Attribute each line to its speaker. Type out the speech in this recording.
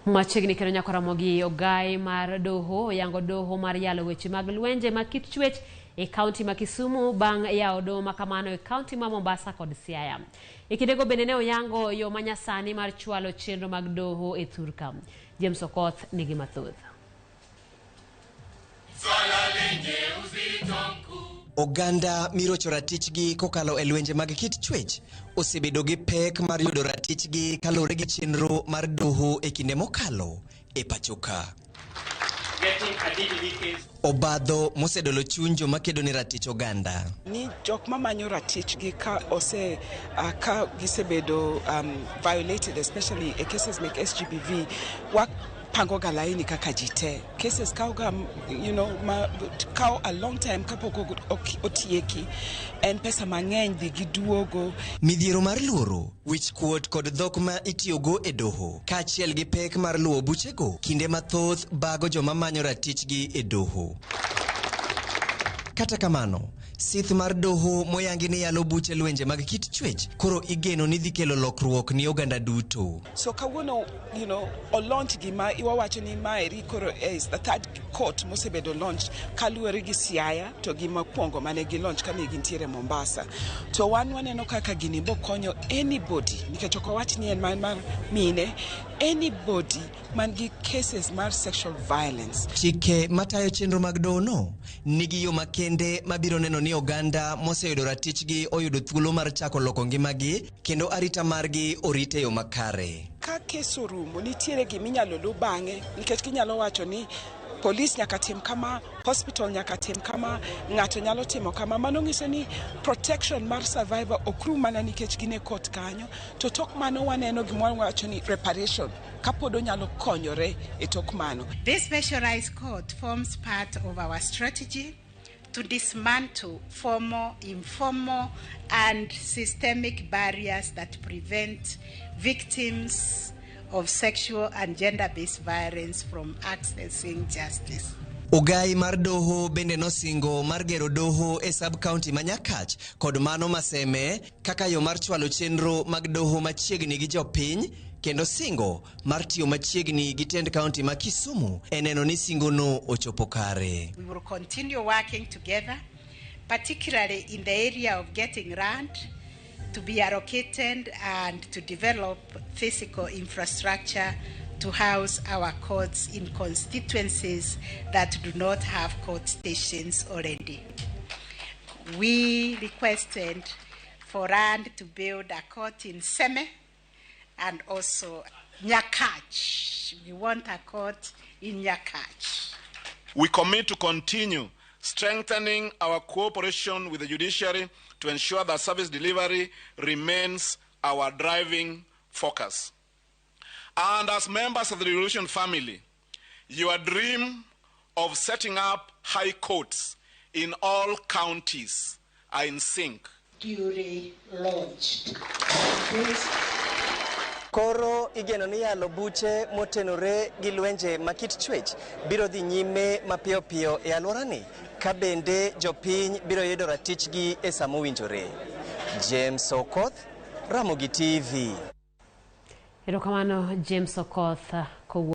Speaker 1: Machiegni kendo nyako Ramogi Ogai mar doho oyango doho mar yalo weche mag lwenje ma kit chwech e kaunti ma Kisumu bang' yawo doho ma kamano e kaunti ma Mombasa kod Siaya. E kindego bende ne oyango yo ma nyasani mar chwalo chenro mag doho e thurka. James Okoth nigi mathoth.
Speaker 2: Oganda mirocho ratichgi kokalo e lwenje mag kit chwech osebedo gi pek mar yudo ratichgi kaluwore gi chenro mar doho e kinde mokalo e pachoka. Obadho mosedolo chuny joma kedo ne ratich oganda.
Speaker 3: Ni jok mamanyo ratichgi ka ose ka gisebedo violated, especially e cases mek SGBV, wapango ga laini kaka ji te. Cases kawo ga ma kawo a long time kapok otieki. En pesa mang'eny dhi gi duogo.
Speaker 2: Midhiero mar luoro, wich kuot kod dhok ma itiyogo e doho, kaachiel gi pek mar luwo buchego, kinde mathoth bago joma manyo ratichgi e doho. Kata kamano, sith mar doho moyangi ni yalo buche lwenje mag kit chwech koro igeno ni dhi kelo lokruok ni oganda duto.
Speaker 3: So kawuono o launch gima iwawacho ni maeri koro is the third court mosebedo launch kaluwore gi Siaya to gi mokwongo mane gi launch kane gintiere Mombasa. To wan waneno kaka gini bokonyo anybody, nikech ok owach ni en mar mine, anybody man gi cases mar sexual violence.
Speaker 2: Chike matayo chenro mag dohono nigi yo makende mabiro neno ni oganda moseyudo ratichgi oyudo thuolo mar chako loko ngimagi kendo arita margi orit e yo makare.
Speaker 3: Ka kes orumo, nitiere giminyalo lu bang'e, nikech ginyalo wacho ni polis nyaka tim kama, hospital nyaka tim kama, ng'ato nyalo timo kama. Mano nyiso ni protection mar survivor ok rum mana nikech gin e court kanyo. To tok mano waneno gima wacho ni reparation, kapod onyalo konyore e tok mano.
Speaker 4: This specialized court forms part of our strategy to dismantle formal, informal, and systemic barriers that prevent victims of sexual and gender-based violence from accessing justice.
Speaker 2: Ogai mar doho bende nosingo mar gero doho e sub county ma Nyakach kod mano Maseme kaka yo mar chwalo chenro mag doho machiegni gi jopiny, kendo singo mar tiyo machiegni gi tend county ma Kisumu e neno ni singono ochopo kare.
Speaker 4: We will continue working together, particularly in the area of getting land to be allocated and to develop physical infrastructure to house our courts in constituencies that do not have court stations already. We requested for land to build a court in Seme and also Nyakach. We want a court in Nyakach.
Speaker 5: We commit to continue strengthening our cooperation with the judiciary to ensure that service delivery remains our driving focus. And as members of the Revolution family, your dream of setting up high courts in all counties are in sync.
Speaker 4: Duly launched.
Speaker 2: Koro igeno ni yalo buche motenore gi lwenje ma kit chwech biro dhi nyime mapiyo piyo e alworani, ka bende jopiny biro yudo ratichgi e sama owinjore. James Okoth, Ramogi TV.
Speaker 1: Erokamano James Okoth kowuok.